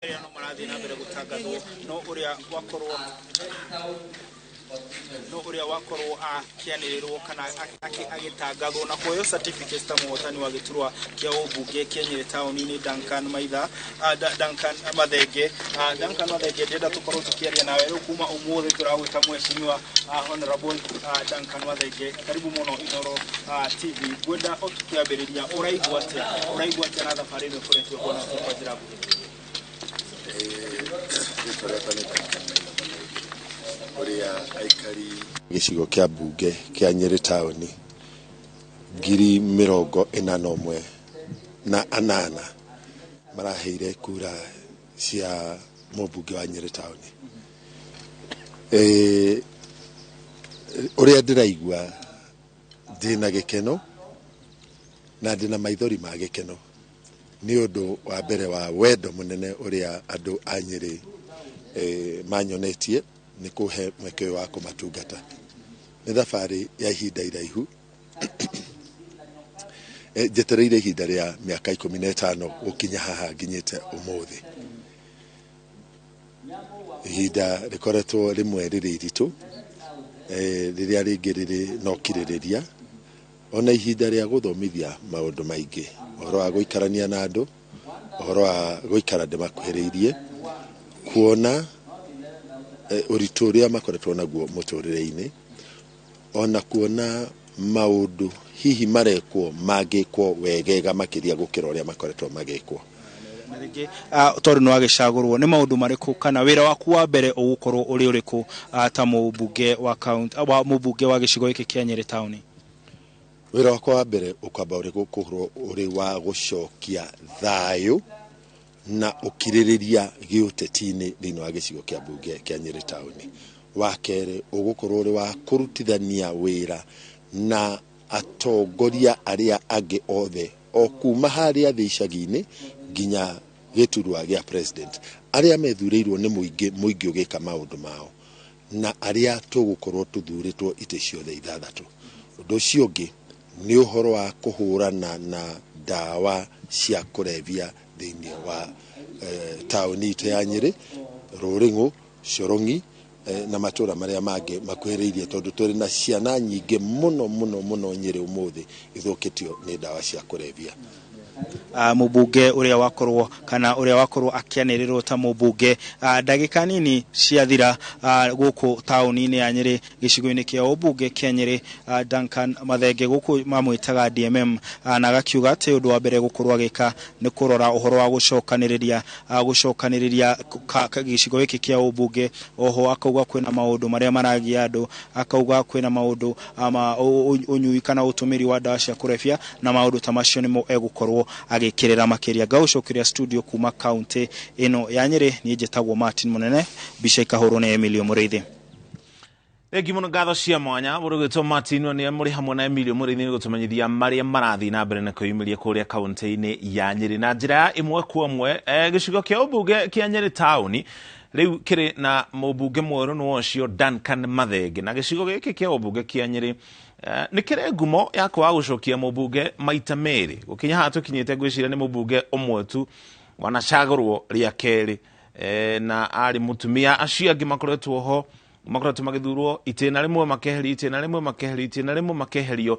Arĩa no marathiĩ na mbere gũtangathwo, no ũrĩa wakorwo no ũrĩa wakorwo akĩanĩrĩrwo kana agĩtangathwo na kuoywo certificate ta mũhotani wa gĩturwa kĩa ũmbunge kĩa Nyĩrĩ taũni-inĩ, Duncan Maitha, Duncan Mathenge. Duncan Mathenge, ndĩrenda tũkorwo tũkĩaria nawe rĩu kuma ũmũthĩ tũragwĩta Mheshimiwa Honorable Duncan Mathenge. Karibu mũno Inoro TV. Ngwenda o tũkĩambĩrĩria, ũraigua atĩa na thabarĩ ĩno ĩkoretwo ĩhuana atĩa kwa njĩra nguhĩ? Rĩtwa rĩakwa nĩ Duncan Maina Mathenge, ũrĩa aikari gĩcigo kĩa mbunge kĩa Nyĩrĩ taũni 48,000 maraheire kura cia mũmbunge wa Nyĩrĩ taũni. Ũrĩa ndĩraigua, ndĩna gĩkeno na ndĩna maithori ma gĩkeno nĩ ũndũ wa mbere wa wendo mũnene ũrĩa andũ a Nyĩrĩ manyonetie nĩ kũhe mweke ũyũ wa kũmatungata. Nĩ thabarĩ ya ihinda iraihu. Njetereire ihinda rĩa mĩaka 15 gũkinya haha nginyĩte ũmũthĩ. Ihinda rĩkoretwo rĩmwe rĩrĩ iritũ, rĩrĩa rĩngĩ rĩrĩ na ũkirĩrĩria, ona ihinda rĩa gũthomithia maũndũ maingĩ, ũhoro wa gũikarania na andũ, ũhoro wa gũikara ndĩmakuhĩrĩirie, kuona ũritũ ũrĩa makoretwo naguo mũtũrĩre-inĩ, ona kuona maũndũ hihi marekwo mangĩkwo wegega makĩria gũkĩra ũrĩa makoretwo magĩkwo. Na rĩngĩ, tondũ nĩ wagĩcagũrwo, nĩ maũndũ marĩkũ kana wĩra waku wa mbere ũgũkorwo ũrĩ ũrĩkũ ta mũmbunge wa kaunti, wa mũmbunge wa gĩcigo gĩkĩ kĩa Nyĩrĩ taũni? Wĩra wakwa wa mbere ũkwamba ũrĩ gũkorwo ũrĩ wa gũcokia thayũ na ũkirĩrĩria gĩũteti-inĩ thĩinĩ wa gĩcigo kĩa mbunge kĩa Nyĩrĩ taũni. Wa kerĩ ũgũkorwo ũrĩ wa kũrutithania wĩra na atongoria arĩa angĩ othe, o kuma harĩa thĩ icagi-inĩ nginya gĩturwa gĩa president, arĩa methurĩirwo nĩ mũingĩ, mũingĩ ũgĩka maũndũ mao, na arĩa tũgũkorwo tũthurĩtwo itĩ ciothe ithathatũ. Ũndũ ũcio ũngĩ nĩ ũhoro wa kũhũrana na ndawa cia kũrebia thĩinĩ wa taũni itũ ya Nyĩrĩ, Rũrĩng'ũ, Corongi na matũra marĩa mangĩ makuhĩrĩirie, tondũ tũrĩ na ciana nyingĩ mũno mũno mũno Nyĩrĩ ũmũthĩ ithũkĩtio nĩ ndawa cia kũrebia. Mũmbunge ũrĩa wakorwo kana ũrĩa wakorwo akĩanĩrĩrwo ta mũmbunge ndagĩka nini ciathira gũkũ taũni-inĩ ya Nyĩrĩ, gĩcigo-inĩ kĩa ũmbunge kĩa Nyĩrĩ, Duncan Mathenge, gũkũ mamwĩtaga DMM, na agakiuga atĩ ũndũ wa mbere gũkorwo agĩka nĩ kũrora ũhoro wa gũcokanĩrĩria gĩcigo gĩkĩ kĩa ũmbunge. Oho akauga kwĩna maũndũ marĩa maragia andũ, akauga kwĩna maũndũ ma ũnyui kana ũtũmĩri wa ndawa cia kũrebia, na maũndũ ta macio nĩmo egũkorwo agĩkĩrĩra makĩria. Ngagũcokeria studio kuma kaunti ĩno ya Nyĩrĩ. Niĩ njĩtagwo Martin Mũnene, mbica ikahũrwo nĩ Emilio Mũrĩithi. Thengi mũno, ngatho cia mwanya mũrũgĩtwo Martin nĩ mũrĩ hamwe na Emilio Mũrĩithi nĩ gũtũmenyithia marĩa marathiĩ na mbere na kwĩyumĩria kũrĩa kaunti-inĩ ya Nyĩrĩ na njĩra ya ĩmwe kwa ĩmwe. Gĩcigo kĩa ũmbunge kĩa Nyĩrĩ taũni rĩu kĩrĩ na mũmbunge mwerũ, nĩ ũcio Duncan Mathenge, na gĩcigo gĩkĩ kĩa ũmbunge kĩa Nyĩrĩ nĩ kĩrĩ ngumo ya kwaga gũcokia mũmbunge maita merĩ. Gũkinya haha tũkinyĩte, ngwĩciria nĩ mũmbunge ũmwe tu wanacagũrwo rĩa kerĩ, na arĩ mũtumia. Acio angĩ makoretwo ho makoretwo magĩthurwo itĩna rĩmwe makeherio, itĩna rĩmwe makeherio, itĩna rĩmwe makeherio.